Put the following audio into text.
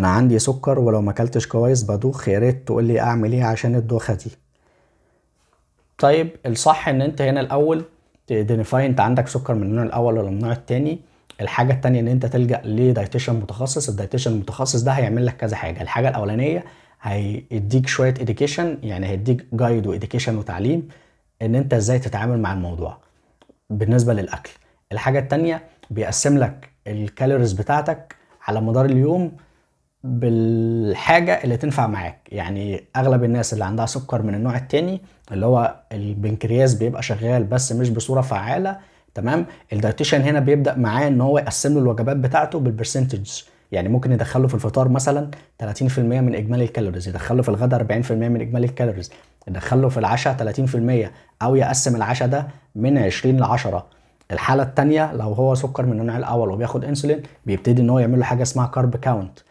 انا عندي سكر ولو ما اكلتش كويس بدوخ، يا ريت تقول لي اعمل ايه عشان الدوخه دي. طيب الصح ان انت هنا الاول ت identify انت عندك سكر من النوع الاول ولا من النوع التاني. الحاجة التانية ان انت تلجأ ل dietitian متخصص. ال dietitian المتخصص ده هيعمل لك كذا حاجه. الحاجة الاولانية هيديك شوية education، يعني هيديك guide و education وتعليم ان انت ازاي تتعامل مع الموضوع بالنسبة للاكل. الحاجة التانية بيقسم لك ال calories بتاعتك على مدار اليوم بالحاجة اللي تنفع معاك. يعني اغلب الناس اللي عندها سكر من النوع التاني اللي هو البنكرياس بيبقى شغال بس مش بصورة فعاله، تمام، ال dietitian هنا بيبدا معاه ان هو يقسم له الوجبات بتاعته بال percentage. يعني ممكن يدخله في الفطار مثلا 30% من اجمالي ال calories، يدخله في الغداء 40% من اجمالي ال calories، يدخله في العشاء 30%، او يقسم العشاء ده من 20 ل 10. الحالة الثانية لو هو سكر من النوع الاول وبياخد انسولين، بيبتدي ان هو يعمل له حاجة اسمها carb count.